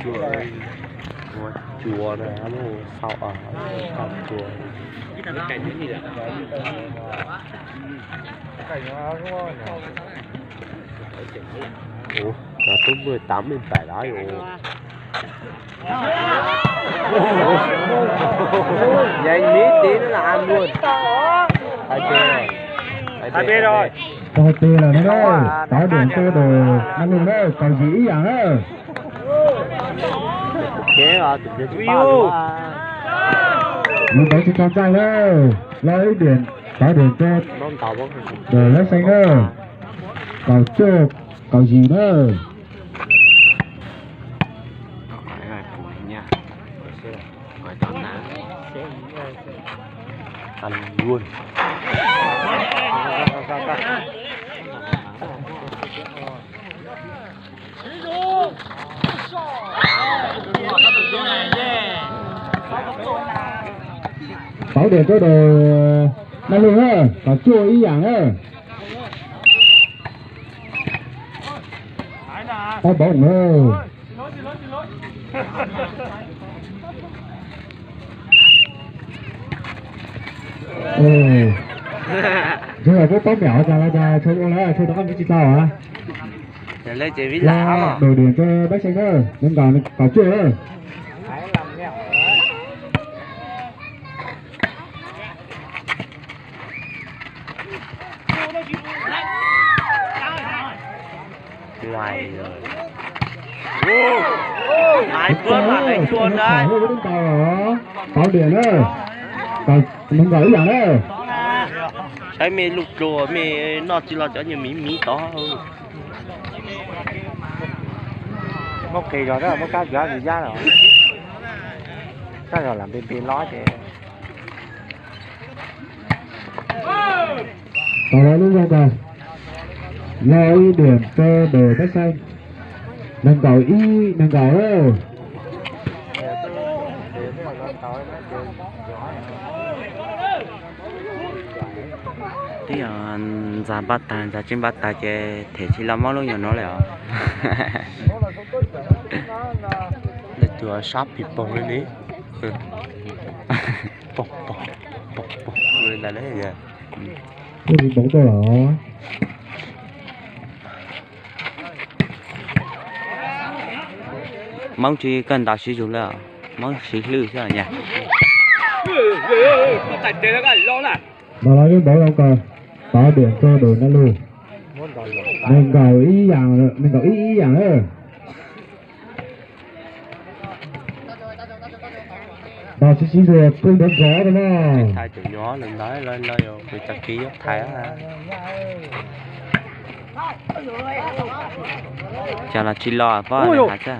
Cua, cua na, sau a, cua. Ủa, là tôi mười tám, mười bảy đó rồi. Vậy Mỹ Tiến nó là ăn luôn. Hai B rồi. Hai B rồi. Hai B rồi. Tau T lawm na, tau điểm cho đội Nam Hưng na, còn gì ý giảng na. Ui yu. Mười bảy trên trong chay na. Lo ít điểm, tau điểm cho đội Bách Xanh na. Còn chưa, còn gì nữa. Ăn luôn. Tau điểm cho đội Nam Hưng na, còn chưa ý giảng na. Tau bóng na. Ê, giờ có tóm mẹo ra là ra chơi ôn lại, chơi đó không biết chỉ tao hả? Là đổi điểm cho Bách Xanh đó, nên còn, còn chưa đó. Ngoài rồi. Hai bước mà đánh luôn đấy. Tao điểm đó. Còn mình gọi ý giảng đó. Saib mej lub dlua mej noj tsis los cov nyuag miv miv tod. Muab qis zog na, muab kab zog zab los. Kab zog lam npe npe los ces. Tau lub zoo kawg. Lo ib điểm cho đội Bách Xanh. Nees nkaum ib, nees nkaum. Twb yog ntxas npaj tag, ntxas tsis npaj tag ces them tsis los muab lub nyuag no lawm os. Leej twg sab pis poog li ni. Pog pog pog pog li ntawd. Pog pis poog tuaj los. Hmoob tsis kawg ntaus siv zug lawm, Hmoob siv hlwb xwb nyag. Npam los yeej npauv zoo kawg, tau điểm cho đội Nam Lug. Nees nkaum ib yam, nees nkaum ib ib yam na. Npam siv siv zug pw nrov nrov rau na. Thais cov nyuam lawm ntawd los yog kuv cov kiv yuav thais. Cas los tsis los pob hais xwb.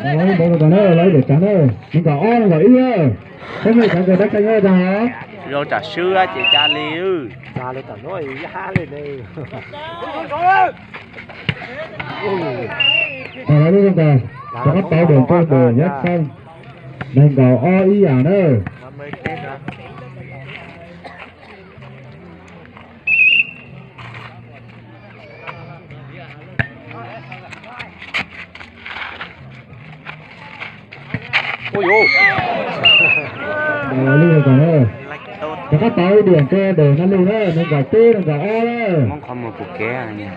Los ib npaum rau tod na, los ib npaum tsav na, nees nkaum ob nees nkaum ib na. Peb mej cov nkawd dab tsi nyob tag. Zoo tsam swb ces tsa li. Tsa li tom nuav ib yam li ne. Tag lawm lub zoo kawg, rov qab tau điểm cho đội Yab Xeeb, nees nkaum ob ib yam na. Ua yuv, rov qab tau ib điểm cho đội Nam Lug na, nees nkaum peb nees nkaum ob na.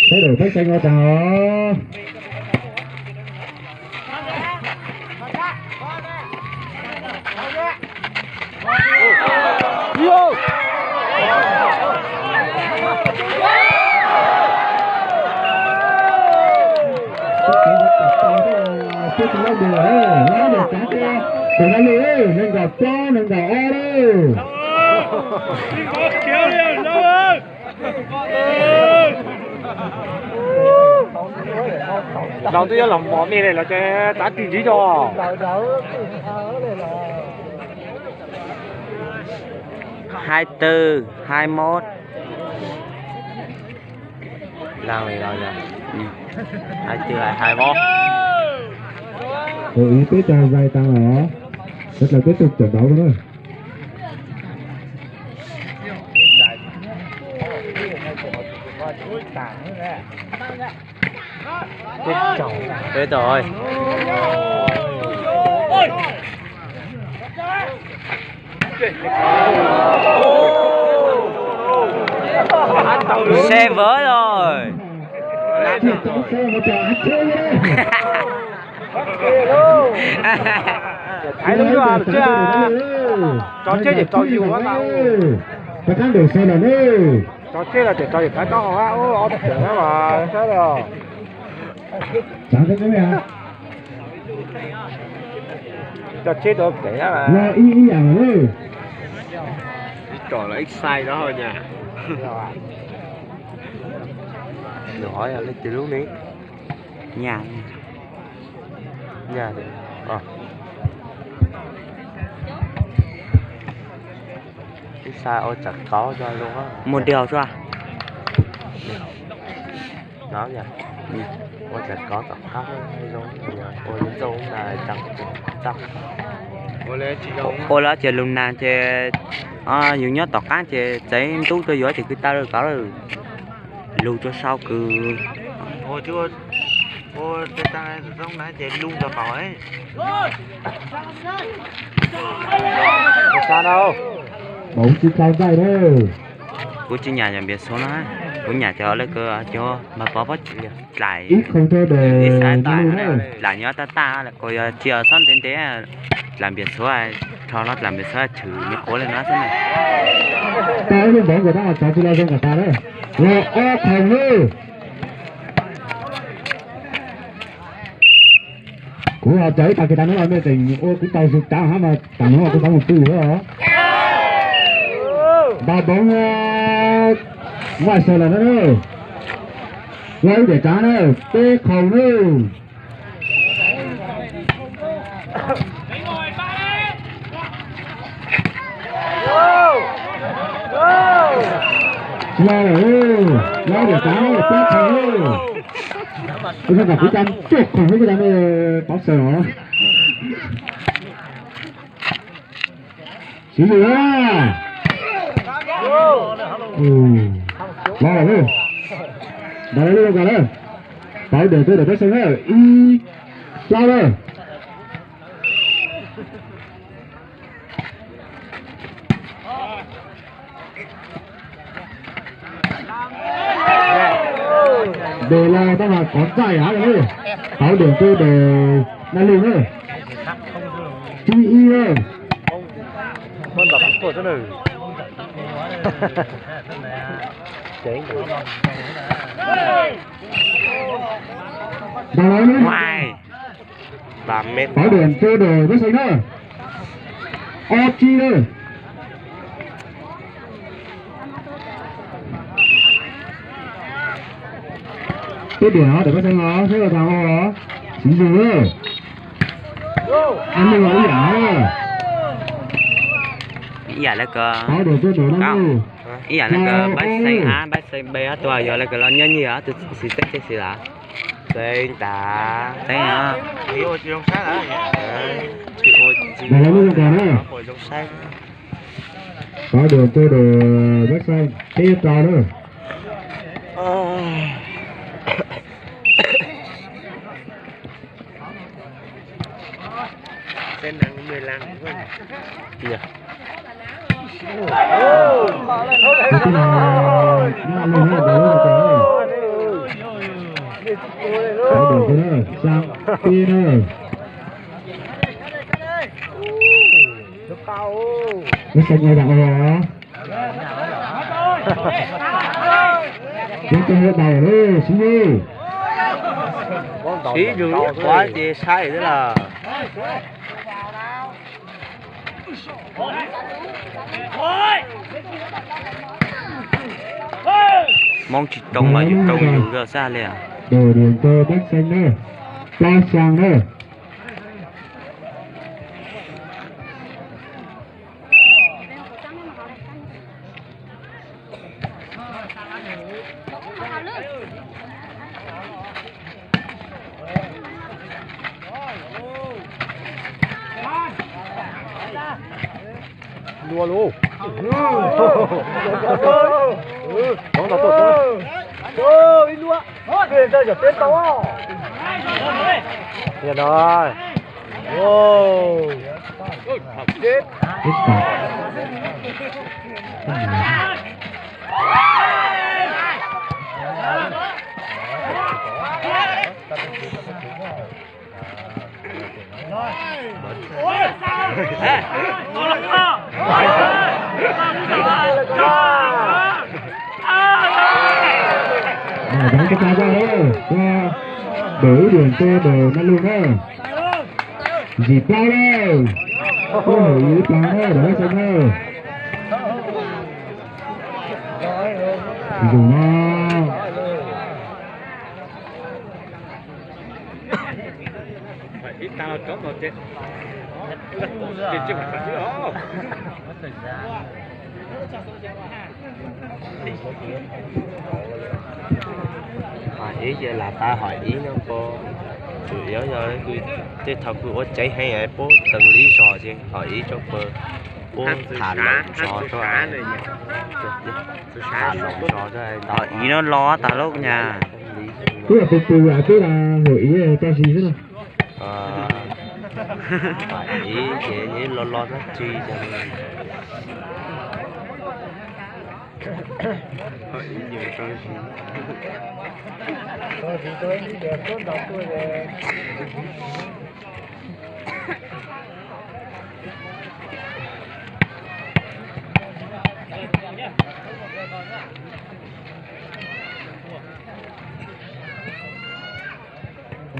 Peb đội Peb Xeeb ua tag os. Peb tsis laij ntiag, laij ntiag tsav tiag, tseem laij li, nees nkaum plaub nees nkaum ob lauj. Los twb yuav los mos me li los ces tav ti ntsiv tso. Hai tư, hai mốt. Hai tư, hai mốt. Ua ib peb tag zais tas lawm. Sawv daws peb tug cawm nrov na. Peb tau. Xe vỡ rồi. Thaiv lub ntuj, tso tseg ces tso yus na. Rov qab ntawm Xais lawm ne. Tso tseg los ces tso yus thaiv taub hau, ob tug tseem na mas saib os. Tso tseg rau kev na. Ib, ib yam lawm. Ib tsom los ib xais no nyam. Nws hov yog leej twg lub ne? Nyam. Nyam. Ib xais ua tsam kauv zoo. Mus diaus tso. No, ua tsam kauv tom qab zoo, ua zoo na. Ua lawm ces lug nag ces yus nyob tom qab ces txawv ntub rau yus ces kwv tag lawm kauv lawm. Lug rau sau kwv. Kuv tsis nyam yog npias xuav na, kuv nyam cov lawv kws cov npawg pov pob tsuas dlaim, ib xav dlaim nyob taj taj, kuv yog tsis xob ntev ntev, dlaim npias xuav, rho no dlaim npias xuav tshwm nws quav li no xwb na. Tau ib lub npov nkaus tab mas cov tsis los zoo kom tas na. Los ob qhov lub. Kuv ho cov ib tag kis tag hnub no mej tseem ua kuv tau zoo cav hab mas tas hnub no kuv xav mus pw lawm os. Npaj npov, Vaj Xaim lawm na. Los ib diam tsav na, peb qhov lub. Tsis los lawm, los ib diam tsav na, peb qhov lub. Kuv xav kom kuv cov cuaj qhov lub kuv cov mej pov xaws os. Siv zug na. Los lawm. Ntaus lub zoo kawg lawm. Pauv Dem rau Dem Pab Xeeb na, ib plaub lawm. Dem los tab mas kov txaij av lawm. Pauv Dem rau Dem Naj Lwg na. Tsib ib na. Ntaus los na. Pauv Dem rau Dem Pab Xeeb na. Ob tsib na. Peb diam os, Dem Pab Xeeb os, saib los tas os. Siv zug na. Naj Lwg los ib yam. Ib yam li ko, Pauv Dem rau Dem Naj Lwg. Ib yam li ko Pab Xeeb ab, Pab Xeeb B ob tug yog li ko los nyob nyias ob tug xis teb teb xis las. Xeeb tas. Xeeb os. Tsis ua tsis ua zoo saib. Pauv Dem rau Dem Pab Xeeb peb rau na. Xeeb peb na. Pab Xeeb ua yam ua los. Cov cov hauv daus lawm, siv zug. Siv zug ib qhov ces sai xwb lawm. Hmoob tsis rau mas yus rau yus xwb li. Dem rau Pab Xeeb na, plaub xyaa na. Lua lus. Tov tau tuaj tov. Ib lua. Peb tau. Yog no. Wow. Ib tag. Ntawm ib diam nte ntawm Naj Lug na. Yim plaub na. Kuj hauj ib plaub na, ntawm Naj Xeeb na. Yus no. Hom ib ces lam tau hom ib no puas, tsuas yog tej thaum kuj ua ceev heev puab tees li zog ces hom ib rau puab, puab tham loos zog rau, tham loos zog rau hom ib no los tas lub nyag. Twb yog pw pw twb los hom ib tag zis xwb no. Hom ib ces los los tag zis ces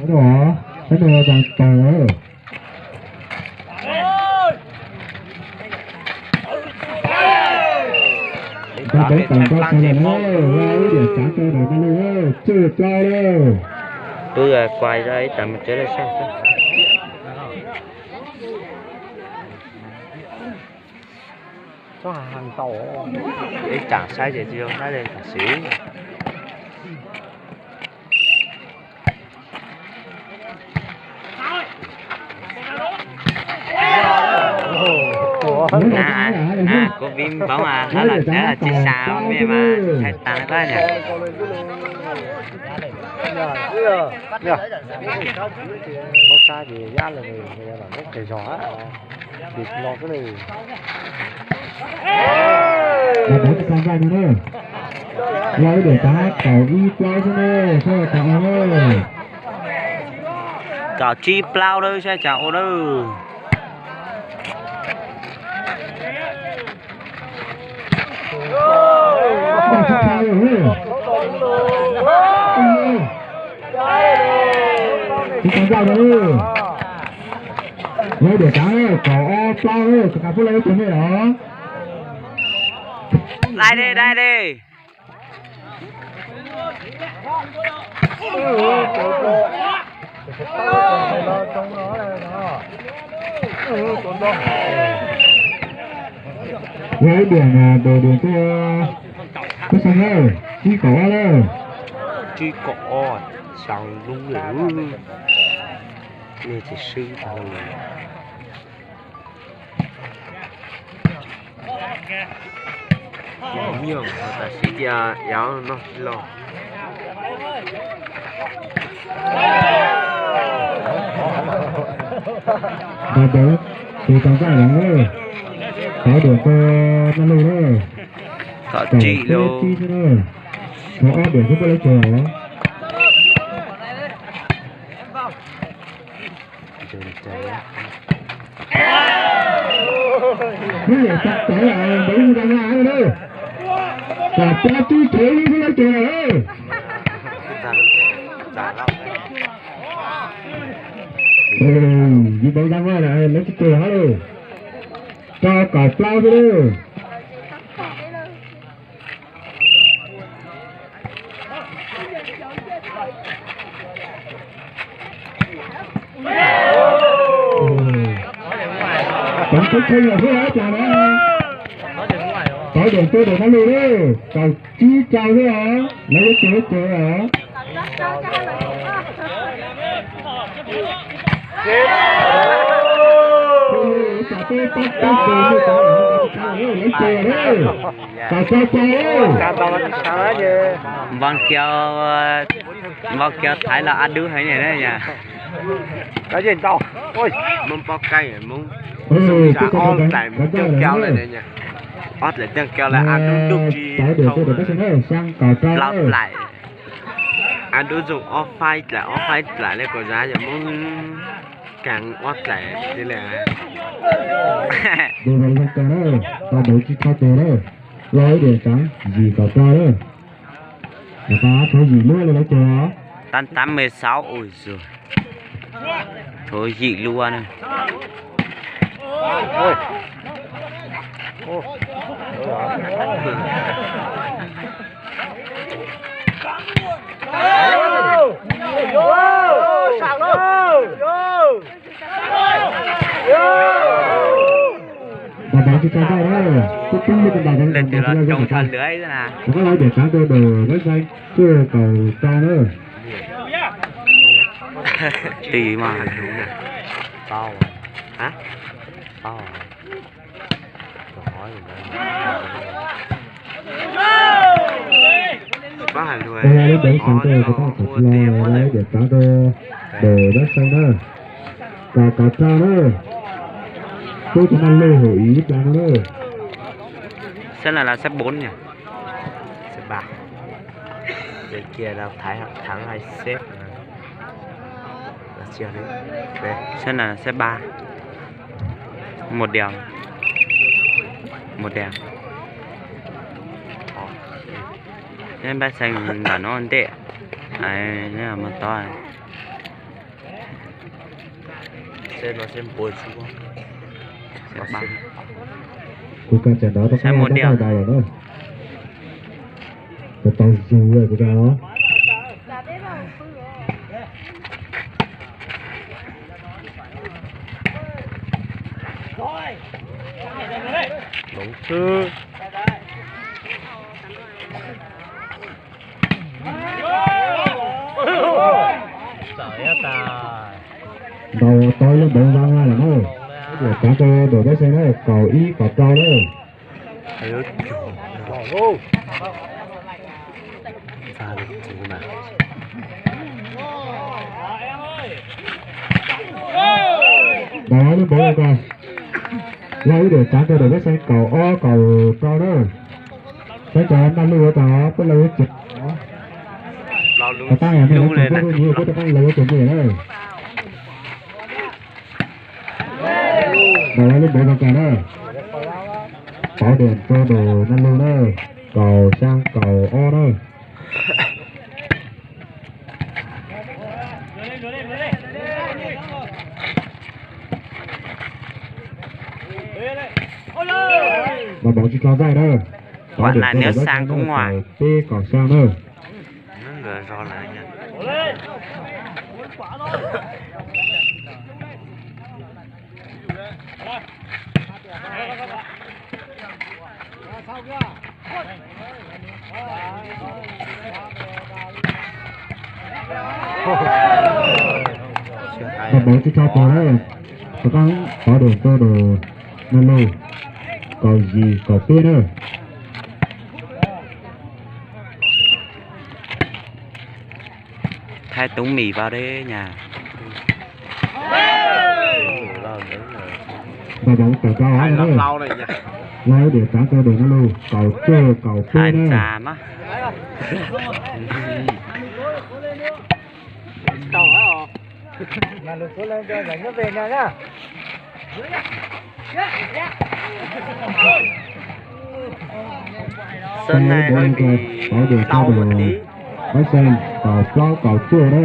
Ov, sab no tau. Nrog peb tau nrog tau los na, ib diam tsav tau ntawm Naj Lug, tswj plaub lawm. Wb kuas zog ib tag mus tsev lawm saib xwb. Ib tsaam saib ces tsis zoo saib li tam sim. Kuv viv npauv mas hab los tsev tsis xav mej mas hais tas koj yom. Mob sab ces yab lawm, mob qis zog. Tiv no xwb li. Ov, tsis tau nqaij no na. Ua ib diam tsav kaum ib plaub xwb na, sab no tau ua na. Kaum tsib plaub lawm, saib cas ua lawm. Tsis tau nqaij no. Ua ib diam tsav kaum ob plaub, tsis qab pub lawv ib tug nej os. Dai li, dai li. Ua ib diam, ntawm diam tuaj, tuaj xeev lawm, tsib kaum ob lawm. Tsib kaum ob, xyaa lub lawm. Nej tsis swb tag li. Nyuag tam sim tias yog noj tsis los. Ntawd ntawd, tus tau nqaij lawm, kaum diam rau Naj Lug na. Kaum tsib lawm. Kaum ob diam xwb puab lawv tsev os. Hnub yam tag tawv ntawd ib tug tau nqaij na. Kaum plaub tsib rau ib xwb lawv tsev lawm. Yus tau nqaij na, lawv tsis tsev hab li. Rau kaum plaub xwb lawm. Tov teb chaws yog xwb ib plag na. Tov diam tuaj diam Naj Lug lawm, kaum tsib rau xwb os, lawv yuav tsev yuav tsev os. Npau Kiav, Npau Kiav thaiv los a dub heev na yom. Muab pob kaij, Hmoob xoo zam ob dlaim coj kiag lawm, ob dlaim coj kiag lawm a dub dub tsis dhau plaub dlaim. A dub zoo ob faib dlaim, ob faib dlaim li kom zam yog Hmoob kav ob dlaim li. Tau ntawd tsis tau tes lawm, los ib diam tsav yim kaum rau lawm. Rov qab tshuav yim lub li lawv cog. Tám tám mười sáu, ui, tshuav yim lub na. Npau Kiav tsis tau tes na, tub tub li npau Kiav tsis tau tes na. Rov qab los diam tsav rau dawm Dab Xeeb, cuaj kaum rau na. Twb mas Ua li ntawd xav rau rov qab los diam tsav rau dawm Dab Xeeb na. Kaum kaum rau na. Tub tus Naj Lug hauv ib plag no na. Xab na las xab bốn nhỉ? Xab ba. Xab na las xab ba. Một đều. Một đều. Neb npaj xeem ntawm no ntej. Neb mus tod. Kuv ka tsam ntawd tau qab dab dab daus lawm na. Kuv tau zus lawm kuv ka os. Hloov xwb. Ntaus tau ib lub npauv zoo lawm na. Diam tsav rau dawm Dab Xeeb na, kaum ib kaum rau na. Ntaus ib lub npauv zoo kawg. Yog ib diam tsav rau dawm Dab Xeeb kaum ob kaum rau na. Saib cov Naj Lug ua cas peb laug yuav tseem, tab tab yog nej lub tseem nyiam kuj rov qab los yuav tseem nyiam na. Ntaus ib lub npauv zoo kawg na. Pauv diam rau dawm Naj Lug na, kaum xya kaum ob na. Npauv tsis tau txaij na. Pauv diam rau dawm Dab Xeeb na, kaum peb kaum xya na. Npauv tsis tau tes na. Rov qab pauv diam rau dawm Naj Lug, kaum yim kaum peb na. Thaij tub mis vào đấy nha. Npauv kaum rau na. Los ib diam tsav rau dawm Naj Lug, kaum cuaj kaum peb na. Xab na pauv diam rau dawm Dab Xeeb, kaum plaub kaum cuaj na.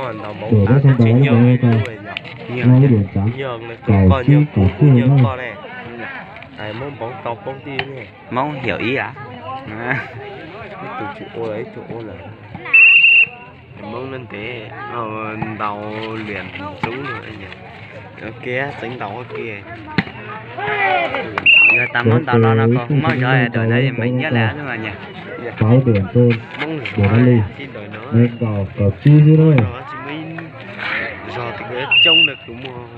Tus tab xov ntawd lub npe ko, ib yam tsav, kaum tsib kaum cuaj na. Hmoob npaum tau poob tij ne. Hmoob hiểu ý à? Ib tug tsis ua, ib tug ua lawm. Hmoob no ntev, ntaus liam ntxub no. Ua ke, txeev ntaus ua ke. Yog tas Hmoob ntaus no no, muab zov dawm no meem nyab lawm xwb mas nyab. Sáu điểm trên mười lăm ly. Nên vào cặp chip xíu thôi. Zog tus coob na, kuv muaj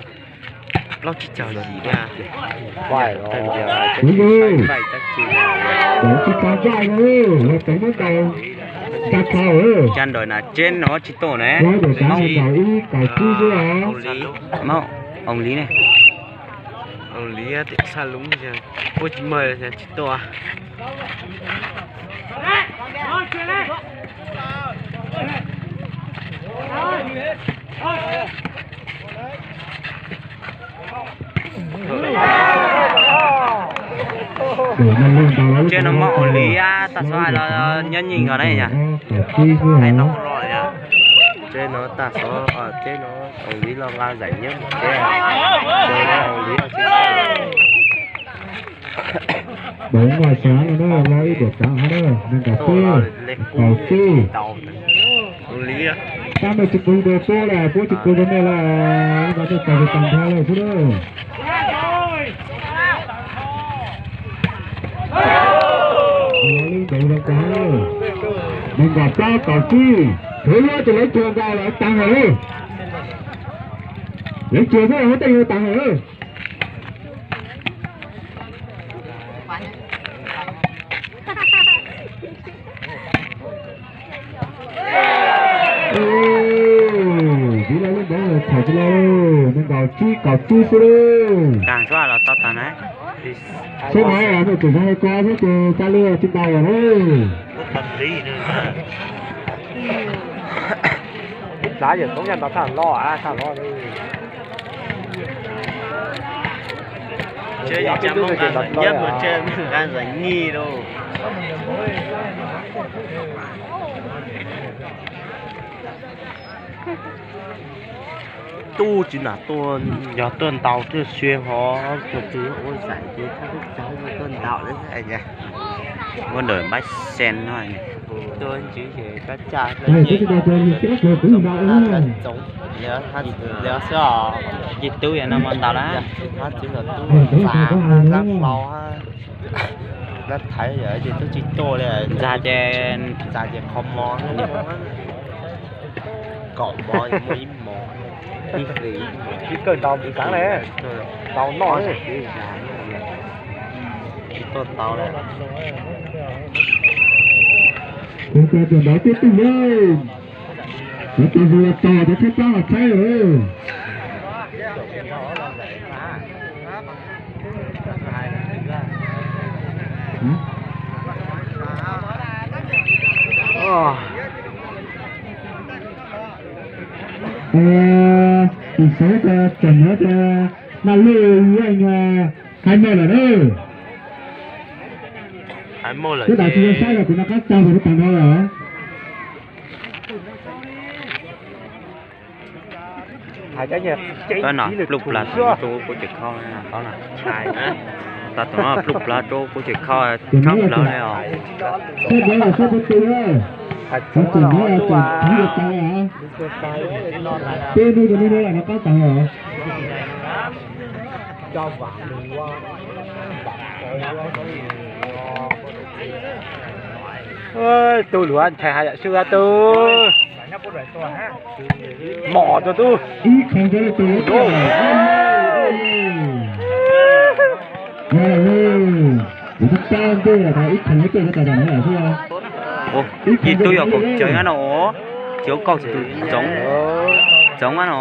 plaub tsib caug yim na. Đúng rồi. Đúng cái con trai thôi, là tránh bắt đầu. Trai thầu, ừ. Chan ntawm na tsev no tsis tuaj ne. Nói để sáng ngày đầu ít cặp chip xíu hả? Hmoob, ong li ne. Ong li tias xa lub, puab tsis mag tsis tuaj. Tsev no muab ua li tag xov hais los nyob nyiaj nkaus na yom. Hais tau los yom. Tsev no tag xov, tsev no ua li los nqa giải nhất tsev, tsev no ua li. Bốn ngoài sáng rồi đó, lo ít điểm sáng thôi đó, nên cả phút, cặp chip. Tab meeg tsis pub rau puab lawm, puab tsis pub rau nej lawm, nej cov tag tag nrho lawm xwb na. Li ntawd zoo kawg. Nees nkaum plaub kaum tsib, Huv Yuav ces lawv cuag nkaus lawv tag lawm. Lawv cuag xwb lawv tej yuav tag lawm. Vim lawv lub npawv thaum tsis lauj, nees nkaum tsib kaum tsib xwb lauj. Tag xwb los tau tag na. Seb na, nej tseem zoo ko xwb ces tsa li tsis tau lawm na. Ib plav yawm toob yaj nto thaj loj thaj loj. Tsev yim tsa Hmoob nqa nyiaj mus tsev nqa nyiaj lauj. Tub tsis nam tuaj, yog tuaj ntaus tuaj xyuas hov tuaj ua zais ces tuaj ntaus lawm. Ua ntawm npaib xees no. Tuaj ntsib ces kab caj xwb os. Yij tub yam no mas ntaus lawm. Ntxag ces, ntxag ces qhov mov, kaum mov muaj ib mov, ib flis ib mov. Tsis kawg ntaus npiv kaav ne, ntaus noj. Tsis tuaj ntaus lawm. Tus ntawd twb twg lawm. Cov tus zus los txog cov tshaib plab los tshaib lawm. Tus xov tseem nyob rau Naj Lwj, Haiv Mos lawm na. Cov daim tsis yog saib los kuv noj qab tag tus tag nrho lawm. Tod no pluj plag rau kuv cem khau, tod no. Tag tus no pluj plag rau kuv cem khau, khab plawg li os. Seb nyob los seb puab tu na. Cov tseem nyob los tseem thib tau os. Peb hnub rau nej noj qab tag os. Tug luav ntshai has yam swb tug. Mom rau tub. Yij tub yog kaum cawv nyob no, cov kaum tus txoov, txoov no.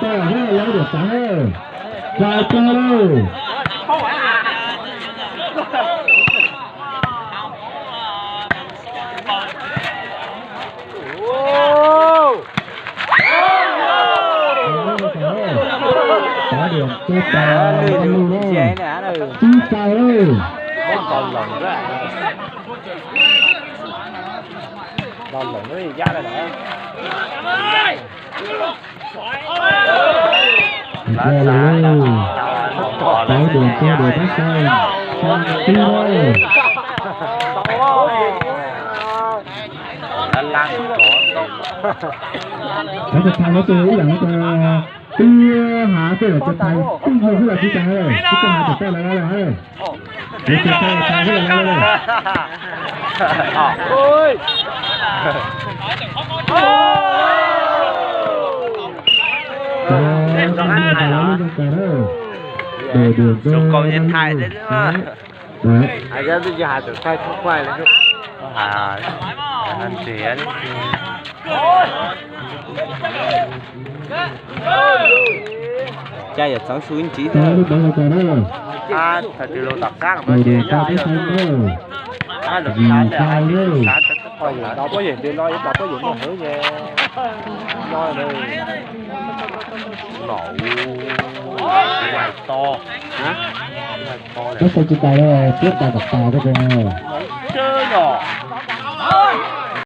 tag, lawv lawv diam tas, txais tag lawm. Pov Diam tua tas, ib tag lawm. Pov Diam tua diam pab sai, sai tib lawm. Lawv tsis thaiv lawv tus ib yam li cas, twb hais tej zaum tsis thaiv twb yog xwb los tsis tas, twb hais tawm tej lawv lawm. Tsis thaiv tsis thaiv xwb los lawv lawm. Zoo kawg yeej thaiv thiab. Hais twb tsis hais tawm thaij tub quaj li. Ntiav, caj yog txeev su ib ntsis thiab. Thaum twg los tom qab no ces yog lub sab tawm tub quaj. Poj yawm ntawd los ib pab poj yawm no hwv ces no. Peb xav tsis tas li, peb tas tas tas rau koj.